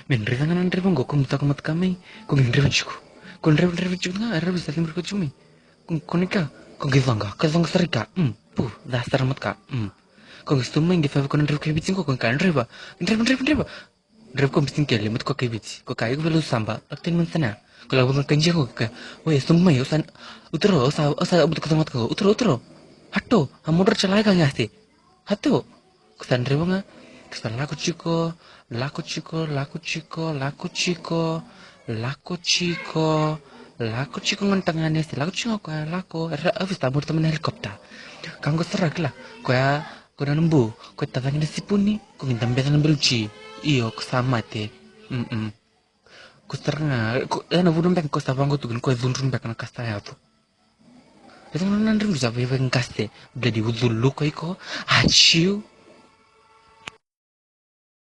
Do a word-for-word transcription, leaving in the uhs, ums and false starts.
Mendreva nga na dreva qo, ko mutaka mutaka mai, ko qai dreva tiko. Ko dreva dreva tiko nga, era bisa timur ko tiko mai. Ko, ko nika, ko qai zonga, ko zonga sara ka, mm, pu, za sara mutaka, mm. Ko qai suma, qai fava ko na dreva kebiti qo, ko nika dreva, dreva, dreva, dreva. Dreva ko bitin kele, mut ko kebiti, ko kaia ko vela samba, lak ten man sana. Ko la bang kanjia ko ka, we, suma mai, usa, utro, usa, usa, mut ko zonga mutaka, utro, utro. Hato, ha motor chalai ka ngase. Hato. Ko sa dreva nga, ko sa lako tiko, lako tiko, lako tiko, lako tiko, lako tiko, lako tiko ngan tangane se, lako tiko ko lako, era avis ta mur taman helikopter. Kanggo sara kila, koya, ko na nembu, ko tazang na sipuni, ko ngin tambe sa nembu luci, iyo, ko sa mate. Mm-mm. Ko sara nga, ko, ena vunun bek ko sa vango tugun, ko vunun bek na kasa ya tu. Esa nga na dreva sa veve ngase, bladi uzulu ko iko, aciu.